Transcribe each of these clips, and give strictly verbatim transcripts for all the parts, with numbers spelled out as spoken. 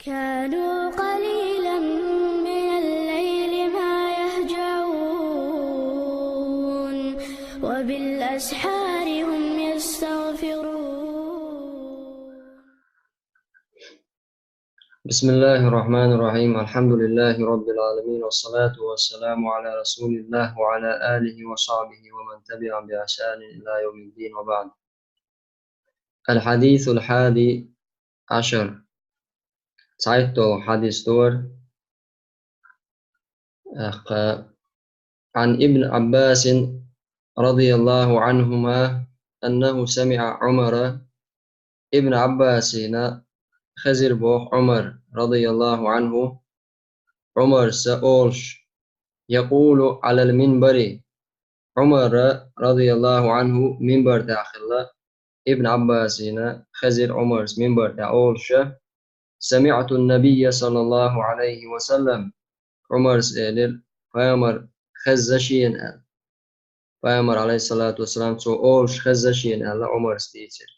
كانوا قليلا من الليل ما يهجعون، وبالأسحار هم يستغفرون. بسم الله الرحمن الرحيم. الحمد لله رب العالمين، والصلاة والسلام على رسول الله وعلى آله وصحبه ومن تبعهم بإحسان إلى يوم الدين، وبعد. الحديث الحادي عشر. ЦхьайтталгӀа хьадис ду вай. Аха. عن ابن عباس رضي الله عنهما أنه سمع عمر. Ибн Ӏаббасина хезира боху Ӏумар, رضي الله عنه, Ӏумарса олуш, يقول على المنبر. Ӏумара, رضي الله عنه, минбар тӀехь хилла, Ибн Ӏаббасина хезира Ӏумарс минбар тӀехь олуша: سمعت النبي صلى الله عليه وسلم. Ӏумарс элира, пайхамар хезна шена аьлла. Пайхамар, عليه الصلاة والسلام, цо олуш хезна шена аьлла, Ӏумарс дийцира: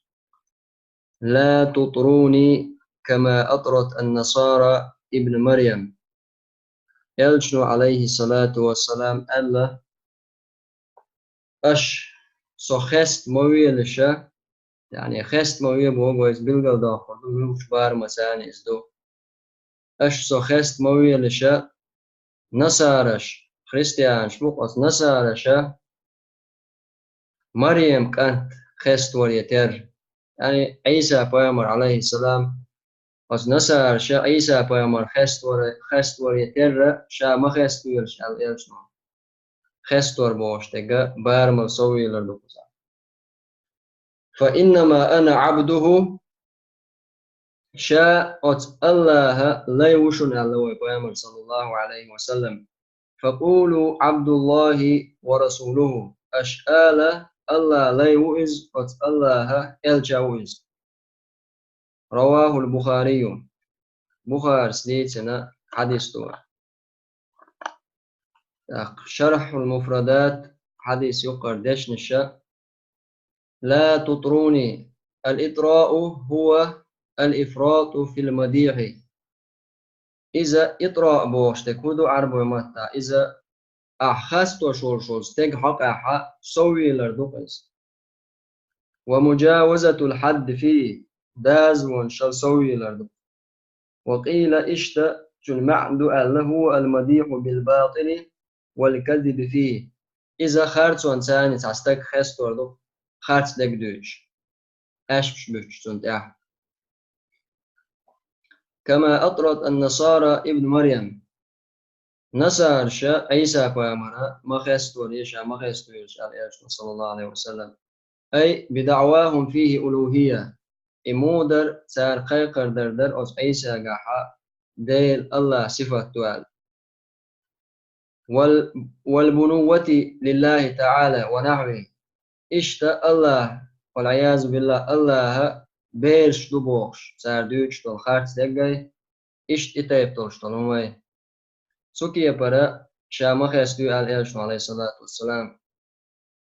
لا تطروني كما أطرت النصارى ابن مريم. Элчано, عليه الصلاة والسلام, аьлла: «Аша со хеста ма велаша», яъни хеста ма ве боху, иза билгалдоккхур ду, муьлхачу барамца иза ду. «Аша со хеста ма велаша, насараш, христианаш бу-кх оцу насараша, Марем кӀант хеставаре терра». Яъни Ӏийса пайхамар, عليه السلام, оцу насараша Ӏийса пайхамар хеставаре, хеставаре терра ша ма хеставелаш аьлла Элчано. Хеставар бохуш дерг барамал соввелар ду кхузахь. فإنما أنا عبده. Ша оцу Аллаха лай ву шуна аьлла вай пайхамар, صلى الله عليه وسلم. فقولوا عبد الله ورسوله. Аша ала, Аллаха лай ву иза, оцу Аллаха элча ву иза. رواه البخاري. Бухарис дийцина хьадис ду. ТӀаккха Шархьул Муфрадат, хьадис юккъара дешнаша: لا تطروني. الإطراء هو الإفراط في المديح. Иза итраъ бохуш дерг хӀун ду Ӏарбойн маттахь? Иза ахь хастош волуш волу стеган хьокъехь соввелар ду-кх иза. ومجاوزة الحد فيه, дозанашал соввелар ду. وقيل, иштта цуьнан маьӀна ду аьлла: هو المديح بالباطل والكذب فيه. Иза харцонца цхьа стаг хестор ду, харц дерг дуьйцуш, аьшпаш буьттуш цунна тӀехь. كما أطرت النصارى ابن مريم. Насараша Ӏийса пайхамара ма хестор, ша ма хестор, аьлла Элчано, صلى الله عليه وسلم. أي بدعواهم فيه ألوهية. И муха дара, цара кхайкхар дара дара оцу Ӏийсагахь Дела, Аллах сифат ду аьлла. وال-, والبنوة لله تعالى ونحوه. Иштта Аллах, والعياذ بالله, Аллаха бераш ду бохуш, цара дуьйцуш долу харц деггай, иштта и тайпа долуш долу хӀумай. Цу кепара ша ма хестуьйту аьлла Элчано, عليه الصلاة والسلام.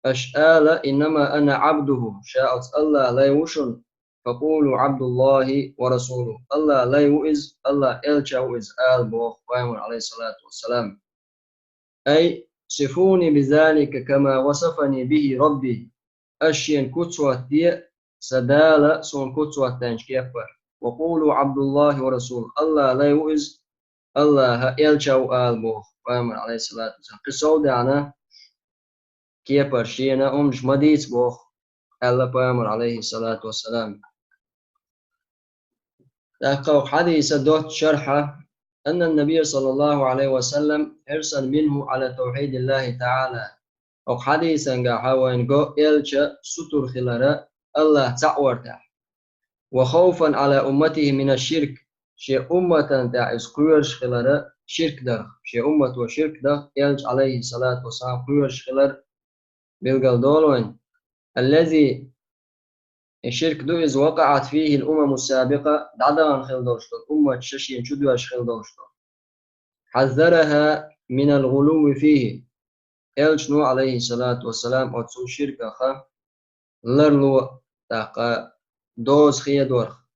Аша ала: إنما أنا عبده, ша оцу Аллах лай ву шуна, فقولوا عبد الله ورسوله, Аллах лай ву иза, Аллах элча ву иза, ала боху пайхамар, عليه الصلاة والسلام. أي صفوني بذلك كما وصفني به ربي. Аша шена куц хӀоттае, сан Дала суна куц хӀоттийначу кеппара. وقولوا عبد الله ورسوله. Аллах лай ву иза, Аллаха элча ву ала боху пайхамар, عليه الصلاة والسلام. Кхин сов даьхьна, кепара шена хӀуманаш ма дийца боху, аьлла пайхамар, عليه الصلاة والسلام. ТӀаккха хьадиса доцца шархьа: أن النبي صلى الله عليه وسلم حرصا منه على توحيد الله تعالى. Оха хьадисангахьа вайна го элча сутур хилара Аллах цхьаъ вар тӀехь. وخوفا على أمته من الشرك. Шен умматан тӀехь иза кхоьруш хилара ширк дарх. Шен уммато ширк даха элча, عليه الصلاة والسلام, кхоьруш хилар билгал долу вайн. الذي, и ширк ду иза, وقعت فيه الأمم السابقة, дӀадахана хила долуш долу умматаш шайна чу доьжна хила долуш долу. حذرها من الغلو فيه. Элчано, عليه الصلاة والسلام, оцу ширкаха ларло, тӀаккха доза хедорх,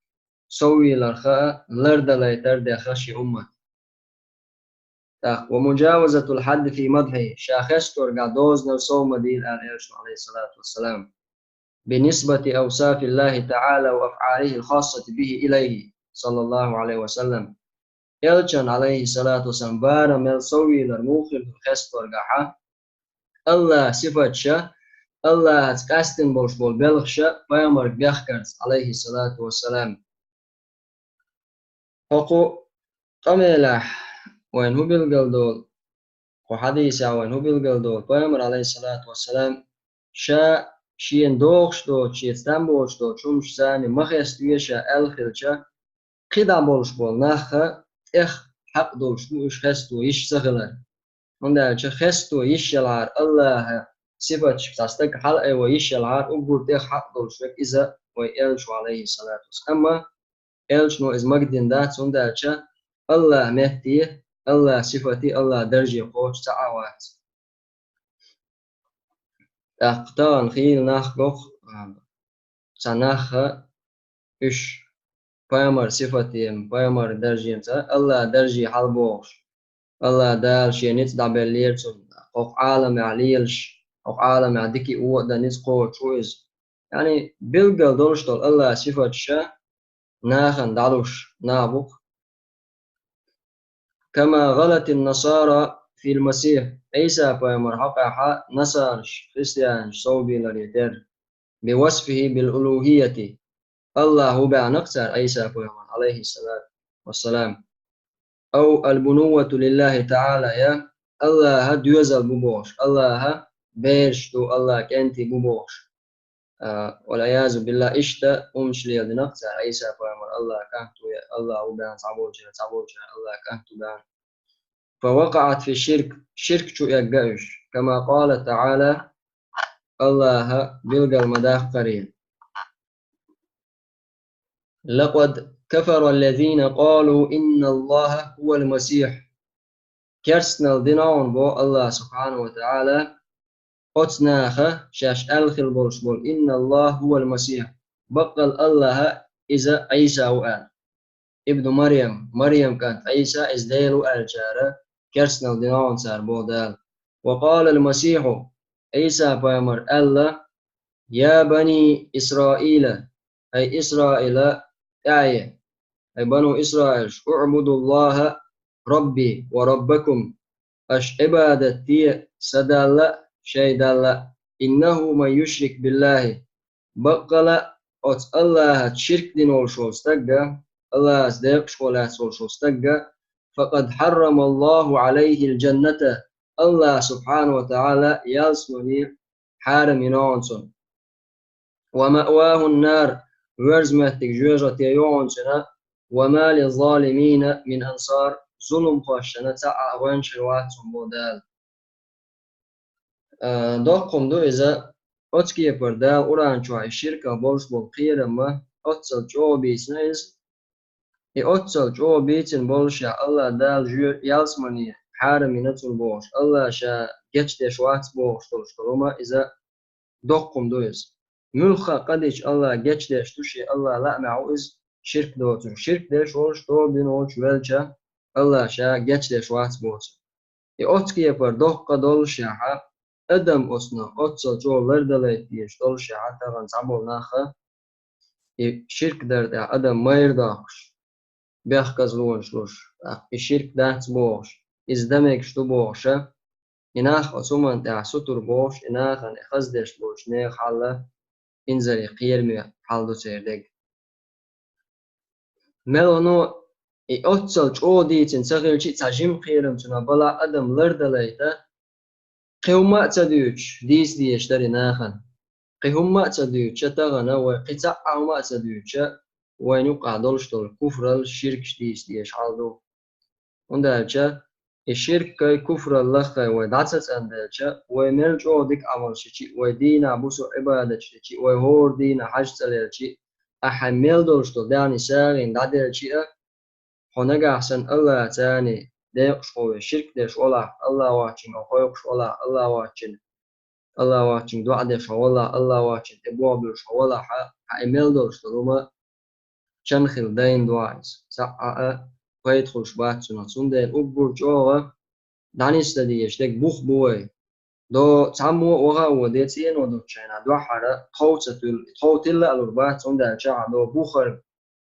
соввийларх а лардалайтар деха ши уммат. ТӀаккха: «ومجاوزة الحد في مدحه», ша хесторга дозанал сов ма дийла, аьлла Элчано, عليه الصلاة والسلام, «بنسبة أوصاف الله تعالى وأفعاله الخاصة به إليه», صلى الله عليه وسلم. Элчан, عليه الصلاة والسلام, барам мел соввийлар муха хир ду хесторгахьа, Аллаха сифаташ, Аллахаца къаьстина болуш болу белхаш пайхамарга бехкарца, عليه الصلاة والسلام. ХӀокху къамелехь вайна хӀун билгалдолу, кху хьадисехь вайна хӀун билгалдолу, пайхамар, عليه الصلاة والسلام, ша шена догӀуш доцу, шеца там боцуш доцу хӀуманаш царна ма хеста ве ша аьлла хилча, кхидӀа болуш болу нах а тӀех хьакъ долуш бу уьш хесто йиш ца хилар. ХӀунда аьлча хесто йиш ялахьара, Аллаха сифаташка цхьа стаг хьала айво йиш ялахьара, уггар тӀех хьакъ долуш верг иза вай Элча ву, عليه الصلاة والسلام. Амма Элчано иза магадина дац, хӀунда аьлча Аллаха метте, Аллаха сифате, Аллаха дарже кхочуш цхьа а вац. ТӀаккха тахана хийла нах го-кх, а, цхьа нах а, уьш пайхамар сифатем, пайхамар даржем ца, Аллаха дарже хьалабохуш, Аллаха Дала шен ницкъ дӀабеллера цунна, хӀокху Ӏаламехь лелаш, хӀокху Ӏаламехь дика а, вон а дан ницкъ кхочуш ву иза. Яъни билггал долуш долу Аллаха сифаташ а нахана дӀалуш нах бу-кх. «كما غلت النصارى في المسيح», Ӏийса пайхамар хьокъехь а насараш, христианаш совбийларе терра, «بوصفه بالألوهية», Аллах ву баьхнакх цара Ӏийса пайхамар, عليه الصلاة والسلام, «أو البنوة لله تعالى», я Аллаха доьзал бу бохуш, Аллаха бераш ду, Аллаха кӀентий бу бохуш. А, والعياذ بالله, иштта хӀуманаш леладинарг цара Ӏийса пайхамар Аллаха кӀант ву, я Аллах ву баьхна цхьаболчара, цхьаболчара Аллаха кӀант ву баьхна. «فوقعت في الشرك», ширк чу эгна уьш, «كما قال تعالى», Аллаха билгал ма даккхаре. «لقد كفر الذين قالوا إن الله هو المسيح». Керстанал дина хьуна боху Аллаха субхьанаху ва таӀала оцу наха, шаьш аьлла хилла болуш болу: «إن الله هو المسيح», баккъал Аллаха иза Ӏийса ву аьлла. Ибну Марьям, Марьям кӀант Ӏийса, иза Дела ву аьллачара керстанал дина хьуна цара боху Дала. «وقال المسيح», Ӏийса пайхамар аьлла: «يا بني إسرائيل», хӀай Исраила тӀаьхье, хӀай бану Исраилаш, «اعبدوا الله ربي وربكم», аша Ӏибадат де сан Далла а, шайн Далла а. «إنه من يشرك بالله», баккъала оцу Аллахаца ширк дина волуш волу стагга, Аллахаца декъашхо лаьцна волуш волу стагга, «فقد حرم الله عليه الجنة», Аллаха субхьанаху ва таӀала ялсамане хьарам йина хьуна цунна. «ومأواه النار», верза меттиг жоьжахате ю хьуна цуьнан, «وما للظالمين من أنصار», зуламхошна цхьа а гӀоьнча хир вац цунна боху Дала. А, доккха хӀума ду иза, оцу кепара Дала Къуръан чохь и ширках болуш болу кхерам а оццал чӀогӀа бийцина иза. И оццал чӀогӀа бийцина боллушехь, Аллах Дала жоь-, ялсамане хьарам йина цунна бохуш, Аллах ша гечдеш вац бохуш долуш долу хӀума иза доккха хӀума ду иза. Муьлхха а къа дича Аллах гечдеш ду, шен Аллах лаамехь ву иза ширк доцург. Ширк деш волуш, тоба дина волуш велча, Аллах ша гечдеш вац боху цо. И оцу кепара доккха доллушехь, адам оцунах оццал чӀогӀа лардалайта дезаш доллушехь, тахана цхьаболу нах а и ширк дар тӀехь адам майра доккхуш, бехказлонаш луш, тӀаккха и ширк дац бохуш, иза дан мегаш ду бохуша, и нах оцу хӀуманна тӀехь сутур бохуш, и нахана и хаза деш болчу нехан хьал а инзаре кхераме хьал ду церан дерг. Мел вано и оццал чӀогӀа дийцина ца хилчи а, цхьа жима кхерам цунах балахь адам лардалайта, кхин хӀумма а ца дуьйцуш, дийца дезаш дара и нахана. Кхин хӀумма а ца дуьйцуша тахана, вай кхин цхьа а хӀума а ца дуьйцуша, вайна юккъахь долуш долу куфрал, ширкаш дийца дезаш хьал ду. ХӀунда аьлча и ширккай, куфрал лаххай вай дӀа ца цӀанделча, вай мел чӀогӀа дика Ӏамалш йичи а, вай дийнахь бусу Ӏибадаташ дичи а, вай хӀора дийнахь хьаьж цӀа лелчи а, ахь хьайн мел долуш долу даьхни сагӀина дӀаделчи а, хьо нагахь санна Аллахаца декъашхо веш, ширк деш валахь, Аллах воцчунга кхойкхуш валахь, Аллах воцчунна, Аллах воцчунга доӀа деш хьо валахь, Аллах воцчунна тӀе бохбуьлуш хьо валахь, хьан и мел долуш долу хӀума чан хила дайна дугӀа иза. Цхьа а пайда хуьлуш бац цунах. Цундела уггар чӀогӀа дӀанисдан дезаш дерг бух бу вай. До цхьаммо а ваха а воде цӀено долчу хенахь дуьххьара тхов ца туьллу. Тхов тилла а лур бац, цундела чохь а до бухара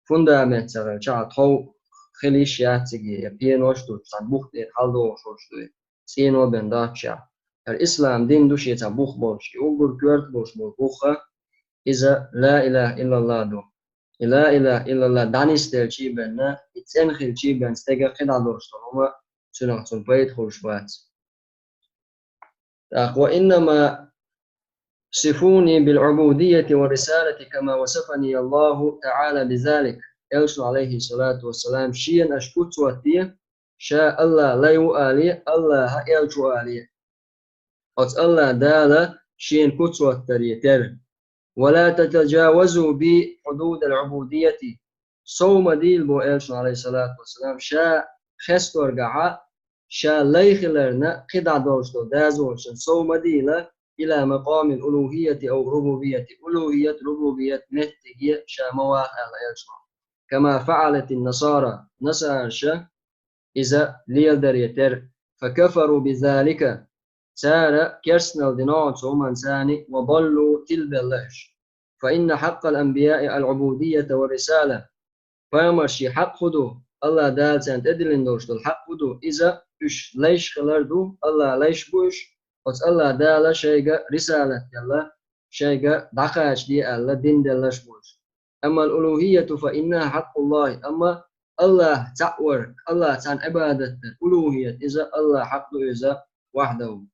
фундамент ца хилча, тхов хила йиш яц цига, я пенош а дуттуш, цхьана бух тӀера хьаладогӀуш долуш ду и, цӀено бен доццушехь. ХӀара ислам дин ду шен цхьа бух болуш, и уггар коьрта болуш болу бух а, иза ла илаха иллаллах ду. И ла илаха иллаллах дӀанисделчий бен, и цӀена хилчий бен стеган кхидӀа долуш долу хӀума цунах цунна пайда хуьлуш бац. ТӀаккха: «وإنما صفوني بالعبودية والرسالة كما وصفني الله تعالى بذلك». Элчано, алейхиссалату вассалам, шена аша куц хӀоттае, ша Аллах лай ву але, Аллаха элча ву але. Оцу Аллах Дала шена куц хӀоттаре терра. «ولا تتجاوزوا بي حدود العبودية». Сов ма дийла, бо Элчано, алейхиссалату вассалам, ша хесторгахьа, ша лай хиларна кхидӀа долуш долу дозанашна сов ма дийла, «إلى مقام الألوهية أو الربوبية», улухият, рубубият меттиге ша ма ваха аьлла Элчано. «كما فعلت النصارى», насараша иза леладаре терра, «فكفروا بذلك», цара керстанал дина оцу хӀуманца, «وضلوا», тилбелла уьш. «فإن حق الأنبياء العبودية والرسالة». Пайхамаршийн хьакъ хӀун ду? Аллах Дала царна тӀедиллина долуш долу хьакъ хӀун ду? Иза уьш лайш хилар ду, Аллах лайш бу уьш, оцу Аллах Дала шайга рисалат делла, шайга дӀакхачаде аьлла, дин деллаш бу уьш. «أما الألوهية فإنها حق الله», амма Аллах цхьаъ вар, Аллах царна Ӏибадат дар, улухият, иза Аллах хьакъ ду иза вахьдаху.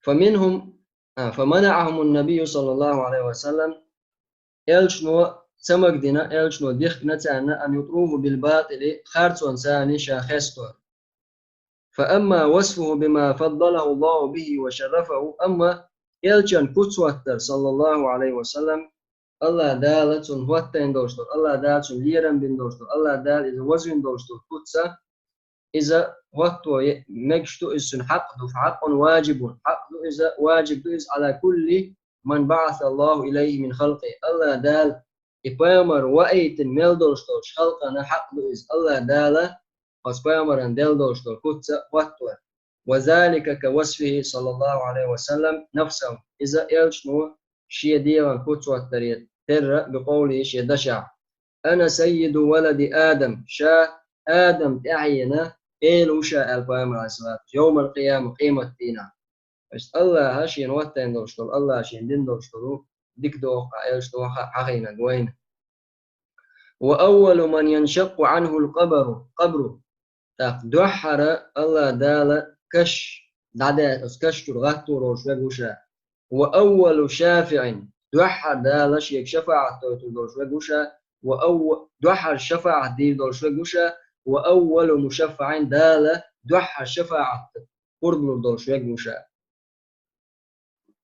«فمنهم», а, «فمنعهم النبي صلى الله عليه وسلم», Элчано ца магадина, Элчано дихкина царна, «أن يطروه بالباطل», харцонца ша хестор. «فأما وصفه بما فضله الله به وشرفه», амма Элчан куц хӀоттар, саллаллаху алейхи ва саллам, Аллах Дала цунна хӀоттайна долуш долу, Аллах Дала цунна лерам бина долуш долу, Аллах Дала иза вазвина долуш долу куц а, иза хӀотто е-, мегаш ду, иза цуьнан хьакъ ду, хьакъун ваджибун, хьакъ ду иза, ваджиб ду иза, «على كل من بعث الله إليه من خلقه». Аллах Дала и пайхамар ваийтина мел долуш долчу халкъана хьакъ ду иза, Аллах Дала оцу пайхамаран делла долуш долу куц а хӀоттор. «وذلك كوصفه صلى الله عليه وسلم نفسه». Иза Элчано шен дегӀан куц хӀоттаре терра, «بقوله», шен дашехь: «أنا سيد ولد آدم», ша Адам тӀаьхьенан эла ву ша аьлла пайхамар, алейхиссалату, «يوم القيامة», къематдийнахь. Иштта Аллаха шена хӀоттайна долуш долу, Аллаха шена дина долуш долу дика догӀу кху Элча догӀу хьахийнарг вайна. «وأول من ينشق عنه القبر», قبر. ТӀаккха дуьххьара Аллах Дала каш дӀадаьлла, оцу каш чуьра гӀаттор волуш верг ву ша. «وأول شافع», дуьххьара Дала шега шафаӀат дойтур долуш верг ву ша. «وأو-», дуьххьара шафаӀат дийр долуш верг ву ша. «وأول مشفع», Дала дуьххьара шафаӀат къурдлур долуш верг ву ша.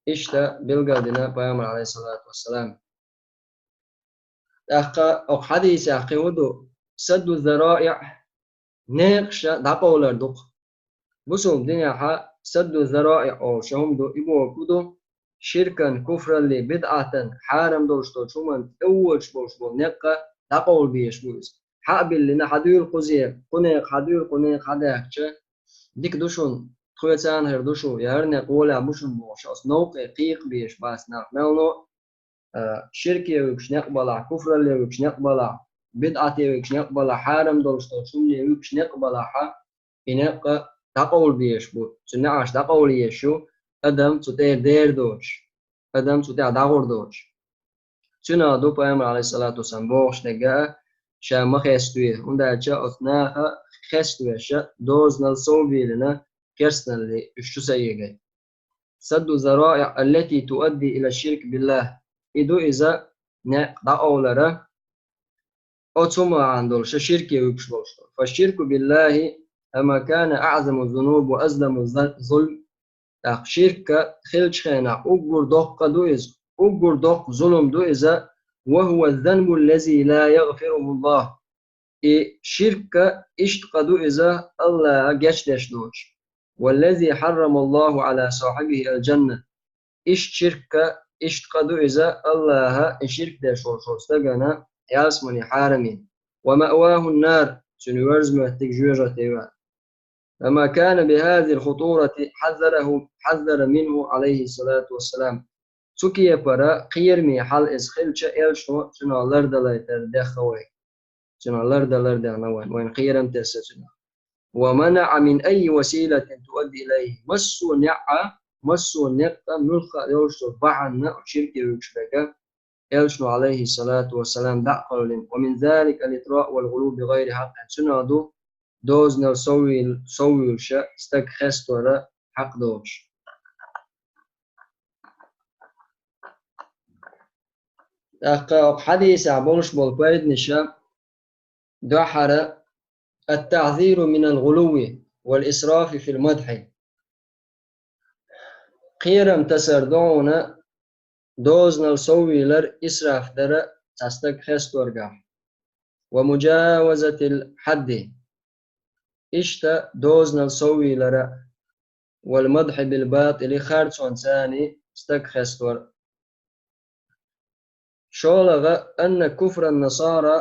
Иштта билгалдина пайхамар, алейхиссалату вассалам. ТӀаккха оха хьадийсехь кхин хӀун ду? Садду зараиӀ, некъаш дӀакъовлар ду-кх. Бусулба динехьа садду зараиӀ олуш хӀума ду, и бохург хӀун ду? Ширкан, куфралли, бидӀатан, хьарам долуш долчу хӀуман тӀевоьдуш болуш болу некъ дӀакъовла безаш бу иза. Хьа а биллина, хьадуьйла кхузера, кху некъа хьадуьйла, кху некъа хьадаьхкича, дика ду шуна, тхоьца а хир ду шу, я хӀара некъ гӀолехь бу шуна бохуш, оцу новкъе кхийкъа безаш бац нах мел но, а, ширке вуьгуш некъ балахь, куфралле вуьгуш некъ балахь, бидӀате вуьгуш некъ балахь, хьарам долуш долчу хӀумане вуьгуш некъ балахьа, и некъ дӀакъовла безаш бу, цу неӀарш дӀакъовла езаш ю, адам цу тӀера дер доцуш, адам цу тӀехь дӀагӀур доцуш. Цуьнан ду пайхамар, алейхиссалату вассалам, бохуш дерг а, ша ма хеставе, хӀунда аьлча оцу наха хеставеш дозанал совбийлина керстаналли уьш чу ца эгай. Садду зараиӀ аллати туадди иля ширк биллах. И ду иза некъ дӀакъовлара, оцу хӀуманна долуш ширке вуьгуш болуш долу. Фаширку биллахи ама кана аъзаму зунуб ва азламу зулм. ТӀаккха ширк хилчу хенахь уггар доккха ду иза, уггар доккха зулум ду иза, ва хува занбу ллази ла ягъфируху Аллах. И ширк иштта къа ду иза, Аллаха гечдеш доцуш. Валлази хьаррама Аллаху ала сахибихи аль-джанна. Иштта ширк Иштта къа ду иза АллахӀа и ширк деш волчу стагана ялсамани хьарамийн. ومأواه النار, цуьнан верза моьттиг жоьжахати ю. فما كان بهذه الخطورة حذره، حذر منه عليه الصلاة والسلام. Цу кепара кхераме хьал иза хилча, элчано цунах лардалайтар дехха вай. Цунах лардалар дехна вайн, вайн кхерам тесса цунах. ومنع من أي وسيلة تؤدي إليه. Массо а некъа, массо а некъа муьлхха а йолуш долу бахьана ширке вуьгуш берг элчано, алейхиссалату вассалам, дӀа а кхоьллина. ومن ذلك الإطراء والغلو بغير حق. Цунах ду дозанал соввуьйла-, соввуьйлуша стаг хестора хьакъ долуш. ТӀаккха оцу хьадисехь болуш болу пайданаша дуьххьара: التحذير من الغلو والإسراف في المدح. Кхерам тасар ду хьуна дозанал соввийлар, исраф дара цхьа стаг хесторгахь. ومجاوزة الحد. Иштта дозанал соввийлара, والمدح بالباطل, харцонца царний стаг хестор. ШолгӀа, أن كفر النصارى,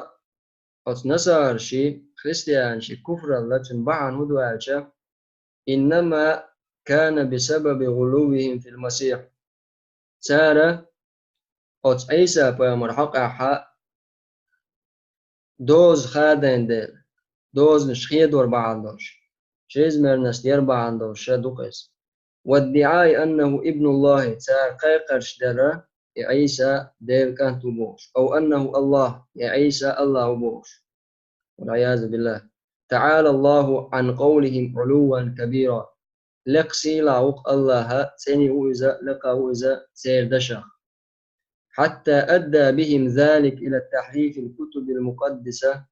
оцу насарши, христианши куфралла цуьнан бахьана хӀун ду аьлча, إنما كان بسبب غلوهم في المسيح. Цара оцу Ӏийса пайхамар хьокъехьа доза хадийна дела, дозанаш хедор бахьана долуш, шизмернаш яр бахьана долуш ша ду-кх иза. وادعاء أنه ابن الله, цара кхайкхарш дара, и Ӏийса Делан кӀант ву бохуш, أو أنه الله, я Ӏийса АллахӀ ву бохуш. والعياذ بالله. تعالى الله عن قولهم علوا كبيرا. Лекха сийлахь ву-кх АллахӀ, цӀена ву иза, лекха ву иза церан дашах. حتى أدى بهم ذلك إلى تحريف الكتب المقدسة،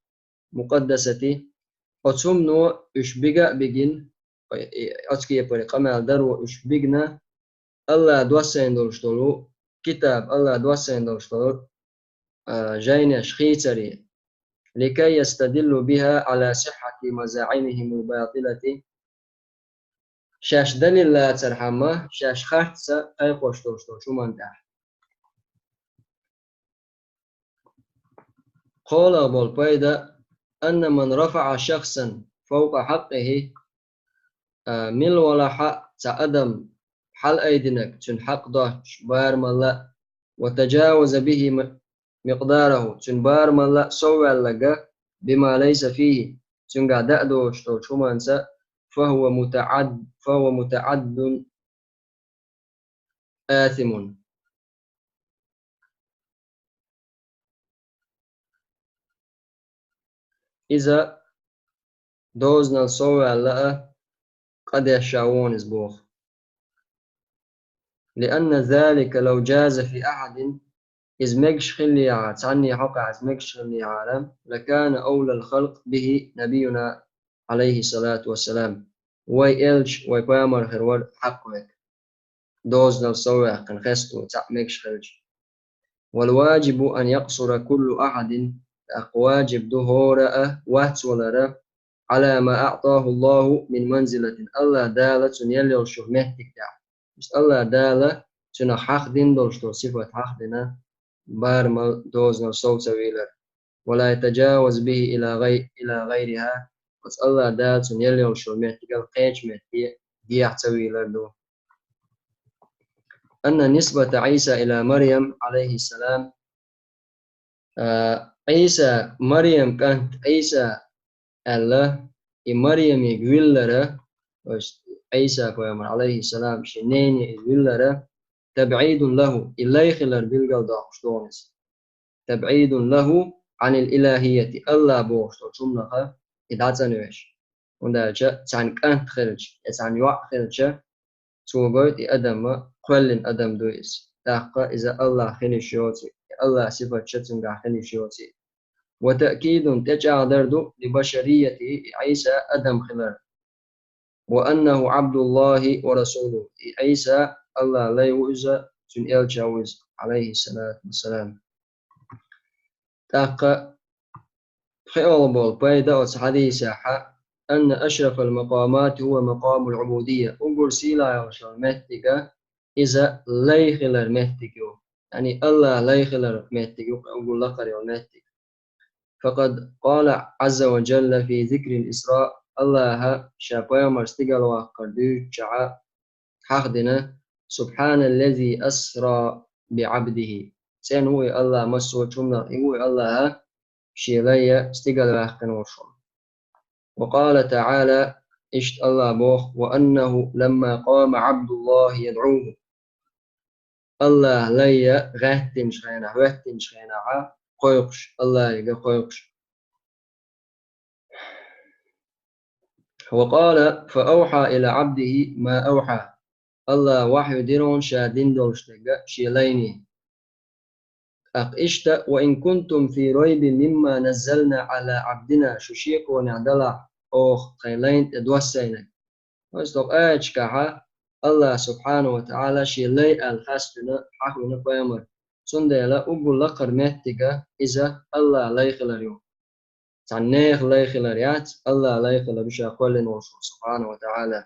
مقدسة. Оцу хӀумано уьш бига а бигина, ой, и, оцу кепара къамел даро уьш бигна, АллахӀа доссийна долуш долу китаб, АллахӀа доссийна долуш долу, а, жайнеш хийцаре. لكي يستدلوا بها على صحة مزاعمهم الباطلة. Шаьш далил лацархьама, шаьш харцца кхайкхош долуш долчу хӀуманна тӀехь. КхоалгӀа болу пайда: أن من رفع شخصا فوق حقه, а, мила валахь а цхьа адам хьалаайдинарг, цуьнан хьакъ доцуш барамалла, وتجاوز به م-, مقداره, цуьнан барамалла совваьлларг, بما ليس فيه, цуьнгахь даа доцуш долчу хӀуманца, فهو متعد-، فهو متعد آثم. Иза дозанал совваьлла а, къа деш а ву иза боху. لأن ذلك لو جاز في أحد, иза мегаш хиллехьара, цхьанний хьокъехь иза мегаш хиллехьара, لكان أولى الخلق به نبينا عليه الصلاة والسلام. Вай элча, вай пайхамар хир вара хьакъ верг, дозанал совваьккхина хесто цхьаъ мегаш хилча. والواجب أن يقصر كل أحد, тӀаккха ваджиб ду хӀора а вац валара, على ما أعطاه الله من منزلة, АллахӀ Дала цунна елла йолуш йолу меттиг тӀехь. Иштта АллахӀ Дала цунах хьахдина долуш долу сифат хьахдина, барамал, дозанал сов ца вийлар. ولا يتجاوز به إلى غي-، إلى غيرها. Оцу АллахӀ Дала цунна елла йолуш йолу меттигал кхечу метте дехьа ца вийлар ду. أن نسبة عيسى إلى مريم عليه السلام, а, Ӏийса, Марьям кӀант Ӏийса аьлла, и Марьямига виллара, то есть Ӏийса пайхамар, алейхиссалам, шен нене иза виллара, تبعيد له, и лай хилар билгал доккхуш долу иза. تبعيد له عن الإلهية, АллахӀ бохуш долчу хӀуманах и дӀацӀанвеш. ХӀунда аьлча цхьана кӀант хилча, я цхьана йоӀ хилча, цо гойту и адам кхоьллина адам ду иза. ТӀаккха иза АллахӀ хила йиш йоций, и АллахӀ сифаташ цуьнгахь хила йиш йоций. وتأكيد, тӀечӀагӀдар ду, لبشريته, и Ӏийса адам хилар. وأنه عبد الله ورسوله. И Ӏийса АллахӀ лай ву иза, цуьнан элча ву иза, алейхиссалату вассалам. ТӀаккха пхиъалгӀа болу пайда оцу хьадисехьа: أن أشرف المقامات هو مقام العبودية. Уггар сийлахь йолуш йолу меттиг иза лай хилар меттиг ю. Яъни АллахӀ лай хилар меттиг ю, угул лакхара йола меттиг. فقد قال عز وجل في ذكر الإسراء, АллахӀа ша пайхамар стигалваккхар дуьйцучохь хьахдина: سبحان الذي أسرى بعبده. ЦӀена ву и АллахӀ массо а хӀуманах, и ву и АллахӀ шен лай стигалваьккхина волуш. وقال تعالى, иштта АллахӀ боху: وأنه لما قام عبد الله يدعوه. АллахӀ лай гӀаьттинчу хенахь, хӀоьттинчу хенахь, кхойкхуш, АллахӀе кхойкхуш. وقال: فأوحى إلى عبده ما أوحى. АллахӀ вахьйу дира ша дина долуш дерг шен лайне. ТӀаккха иштта: وإن كنتم في ريب مما نزلنا على عبدنا, шу шеконехь далахь оха тхайн лайна тӀе доссайнарг. Оцу тӀе аьллачкахьа, АллахӀ субхьанаху ва таӀала шен лай аьлла хастина, хьахвина пайхамар. Цундела уггар лакхара меттига иза АллахӀ лай хилар ю. Цхьана нехан лай хилар яц, АллахӀ лай хилар ю ша кхоьллина волуш ву субхьанаху ва таӀала.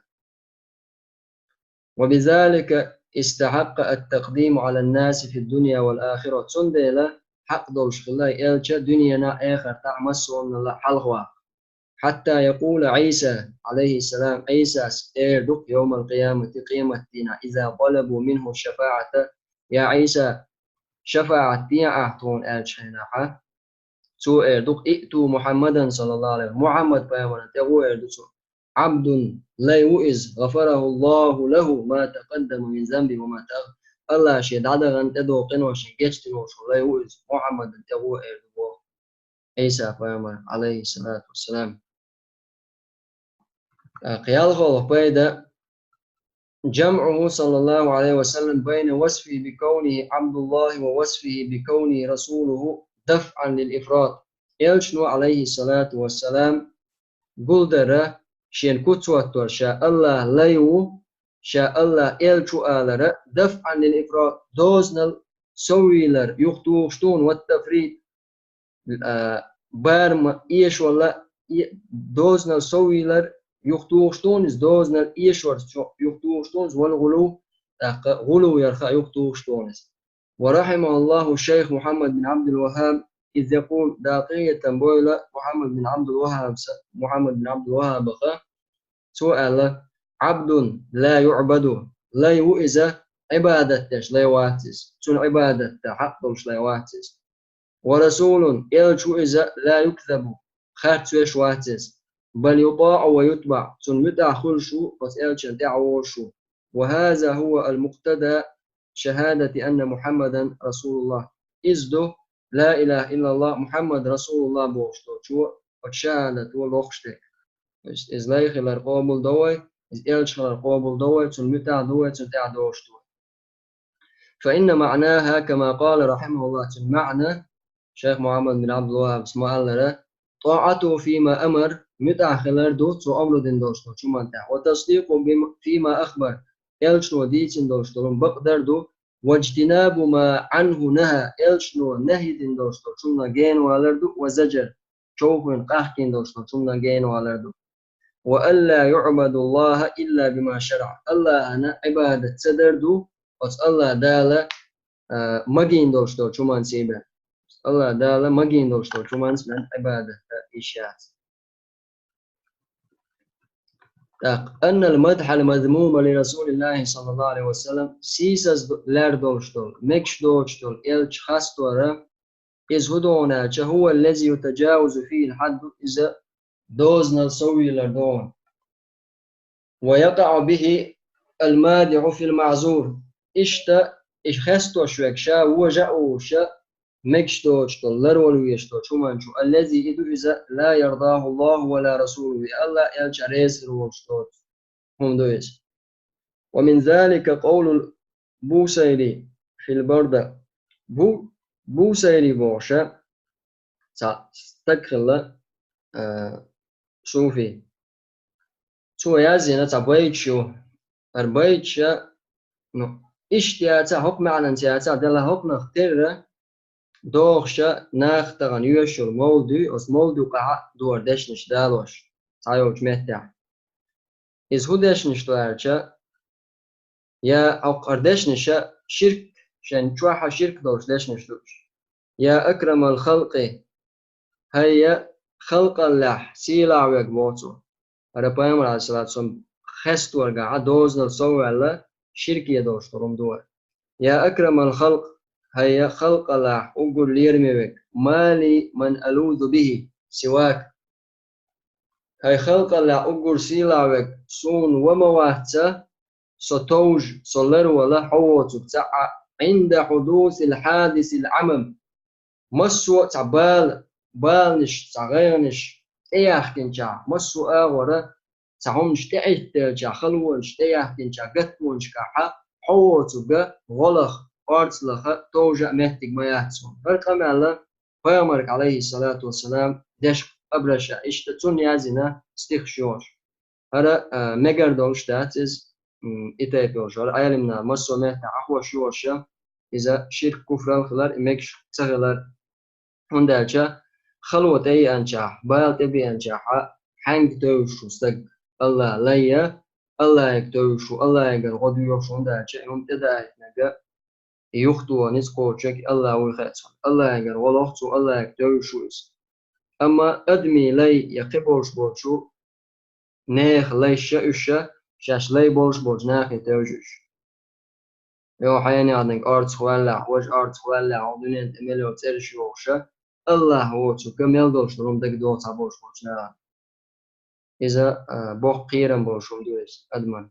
وبذلك استحق التقديم على الناس في الدنيا والآخرة. Цундела хьакъ долуш хилла и элча дуьненахь, эхартахь массонал а хьалхаваккха. حتى يقول عيسى عليه السلام, Ӏийсас эр ду-кх يوم القيامة, къематдийнахь, إذا طلبوا منه الشفاعة: «Я Ӏийса, шафаӀат де ахь тхуна», — аьллачу хенахьа, цо эр ду-кх: «ائتوا محمدا صلى الله عليه وسلم», Мухьаммад пайхамарна тӀе гӀо эр ду цо. «عبد», лай ву иза, «غفر الله له ما تقدم من ذنبه وما تأخر». АллахӀа шен дӀадаханна, тӀедогӀу къиношна гечдина волуш лай ву иза, Мухьаммадна тӀе гӀо эр ду боху Ӏийса пайхамар, Ӏалайхиссалату вассалам. ТӀаккха ялхолгӀа пайда: جمعه صلى الله عليه وسلم بين وصفه بكونه عبد الله ووصفه بكونه رسوله دفعا للإفراط. Элчано, Ӏалайхиссалату вассалам, гулдара шен куц хӀоттор, ша АллахӀ лай ву, ша АллахӀ элча ву алара, دفعا للإفراط, дозанал соввийлар юхатухуш ду хьуна, والتفريط, а, барам эшорла, э, дозанал соввийлар юхатухуш ду хьуна иза, дозанал эшорца юхатухуш ду хьуна иза, والغلو, тӀаккха гӀулу ярх а юхатухуш ду хьуна иза. ورحم الله الشيخ محمد بن عبد الوهاب إذ يقول, Дала къинхетам бойла Мухьаммад бин Ӏабдул-ВаххӀабса, Мухьаммад бин Ӏабдул-ВаххӀабаха, цо аьлла: «عبد لا يعبد», лай ву иза, Ӏибадат деш лай вац иза, цунна Ӏибадат дан хьакъ долуш лай вац иза. «ورسول», элча ву иза, «لا يكذب», харц веш вац иза, «بل يطاع ويتبع», цунна муьтӀахь хуьлуш ву, оцу элчанна тӀаьхьа вогӀуш ву. «وهذا هو المقتضى شهادة أن محمدا رسول الله». Иза ду ла илаха иллаллахӀ, Мухьаммад расулуллахӀ бохуш долчо оцу шахӀадато лохуш дерг. То есть иза лай хилар къобалдо вай, иза элча хилар къобалдо вай, цунна муьтӀахь ду вай, цунна тӀаьхьа догӀуш ду вай. فإن معناها كما قال رحمه الله, цуьнан маьӀна, шайх Мухьаммад бин Ӏабдул-ВаххӀабас ма-аллара: «طاعته فيما أمر», муьтӀахь хилар ду цо омра дина долуш долчу хӀуманна тӀехь, «وتصديقه بم-, فيما أخبر», элчано дийцина долуш долу бакъдар ду, «واجتناب ما عنه نهى», элчано нахӀи дина долуш долчу хӀуманах генавалар ду, «وزجر», човхийна, къахкийна долуш долчу хӀуманах генавалар ду. «وألا يعبد الله إلا بما شرع», АллахӀана Ӏибадат ца дар ду, оцу АллахӀ Дала, а, магийна долуш долчу хӀуманца бен. АллахӀ Дала магийна долуш долчу хӀуманца бен Ӏибадат дан йиш яц. ТӀаккха: «أن المدح المذموم لرسول الله صلى الله عليه وسلم», сийсаз лер долуш долу, мегаш доцуш долу элча хастора, иза хӀун ду хьуна аьлча, «هو الذي يتجاوز فيه الحد», иза дозанал соввийлар ду хьуна. «ويقع به المادح في المعذور». Иштта, и хестош верг ша вожа а вуша, мегаш доцуш долу, ларвала везаш долчу хӀуманчу, «الذي», и ду иза, «لا يرضاه الله ولا رسوله», и АллахӀ а, элча а реза хир волуш доцу хӀума ду иза. «ومن ذلك قول البوصيري في البردة». Бу-, Бусайри бохуша цхьа стаг хилла, а, суфи. Цо яздина цхьа байташ ю. ХӀара байташа, ну, иштта яцахь, хӀокху маьӀнанца яцахь, делахь хӀокхунах терра дохуша наха тахана йоьшуш йолу мовлид ю, оцу мовлид юкъахь а ду хӀара дешнаш далош, цхьайолчу меттехь. Иза хӀун дешнаш ду аьлча, Я хӀокху дешнаша ширк, шайн чохь а ширк долуш дешнаш ду уьш. Я акрамал халкъи, хӀай я халкъаллехь сийлахь верг, боху цо. ХӀара пайхамар, Ӏалайхиссалату вассалам, хесторгахь а дозанал сов а ваьлла, ширке долуш хӀума ду вай. Я акрамал халкъ, хӀай я халкъаллехь уггар лераме верг, ма ли ман алузу бихи сивак. ХӀай халкъаллехь уггар сийлахь верг, суна ва ма вац ца, со товжа, со ларвала хьо воцург цхьаъ, Ӏинда хьудусил хьадисил Ӏамам. Массо а цхьа бала, баланаш, цхьа гӀайгӀанаш тӀеяхкинчахь, массо а агӀора цхьа хӀуманаш тӀеӀиттелчахь, халонаш тӀеяхкинчахь, гаттонашкахь хьо воцург гӀо лаха, орца лаха товжа а меттиг ма яц суна. ХӀара къамел пайхамарга, Ӏалайхиссалату вассалам, дешна къамелаш а, иштта цунна яздина стихаш йолуш. ХӀара, а, мегар долуш дац иза, м, и тайпа йолуш. ХӀара Ӏелам наха массо а меттехь Ӏахош йолуш, иза ширк, куфрал хилар, и мегаш ца хилар. ХӀунда аьлча хало тӀееанчахь, бала тӀебеанчахь хьаьнга тевжаш ву стаг? АллахӀ лай я, АллахӀе тевжаш ву, АллахӀегара гӀо доьхуш, хӀунда аьлча и хӀума тӀедаийтинарг, и юхатоха ницкъ кхочург АллахӀ вуй хаьа цунна. АллахӀегара гӀо лоху цо, АллахӀе тевжаш ву иза. Амма адамийн лай я кхин болуш болчу нехан лайш а, уьш а шаьш лай болуш болчу нахе тевжа уьш. Йо, хьенех динга орцах ваьллехь, важа орцах ваьллехь, хьо дуьнен тӀе мел йолу цӀераш йохуш а, АллахӀ воцург мел долуш долу хӀума дагадогӀу цхьаболуш болчу нахана. Иза, а, боккха кхерам болуш хӀума ду иза адаман.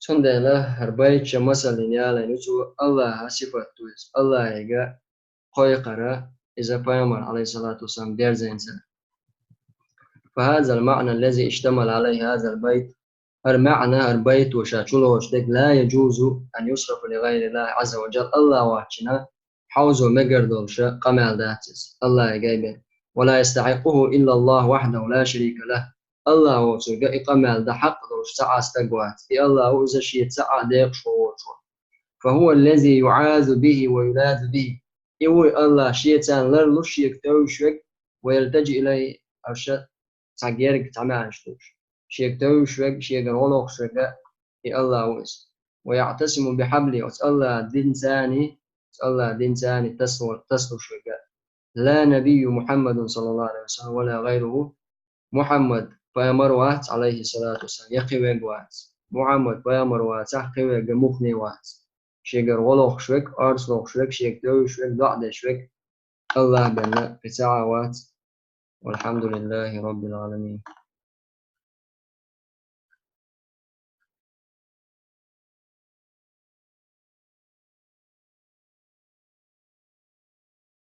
Цундела хӀара байт ша масаллина ялийна ю цо, АллахӀан сифат ду иза. АллахӀега кхойкхура иза пайхамар, Ӏалайхиссалату вассалам, дерзийна цара. فهذا المعنى الذي اشتمل عليه هذا البيت. ХӀара маьӀна, хӀара байто ша чулоцуш дерг, لا يجوز أن يصرف لغير الله عز وجل. АллахӀ воцчунна хьовзо мегар долуш къамел дац иза, АллахӀе гайбина. ولا يستحقه إلا الله وحده لا شريك له. АллахӀ воцург и къамел дан хьакъ долуш цхьа а стаг вац. И АллахӀ ву иза шен цхьа а декъашхо воцуш. فهو الذي يعاذ به ويلاذ به. И вуй АллахӀ шеца ларлуш, шега тевжаш верг, ويلتجئ إليه, аша цхьа герга, цхьа маьӀнаш долуш. Шега тевжаш верг, шегара гӀо лохуш верг и АллахӀ ву иза. ويعتصم بحبله, оцу АллахӀан динца, оцу АллахӀан динца тасалуш верг. لا نبي محمد صلى الله عليه وسلم ولا غيره. Мухьаммад пайхамар вац, Ӏалайхиссалату вассалам, я кхин верг вац. Мухьаммад пайхамар вацахь, кхин верг муххале вац. Шегара гӀо лохуш верг, орца лохуш верг, шега тевжаш верг, доӀа деш верг АллахӀ бен кхин цхьа а вац. والحمد لله رب العالمين.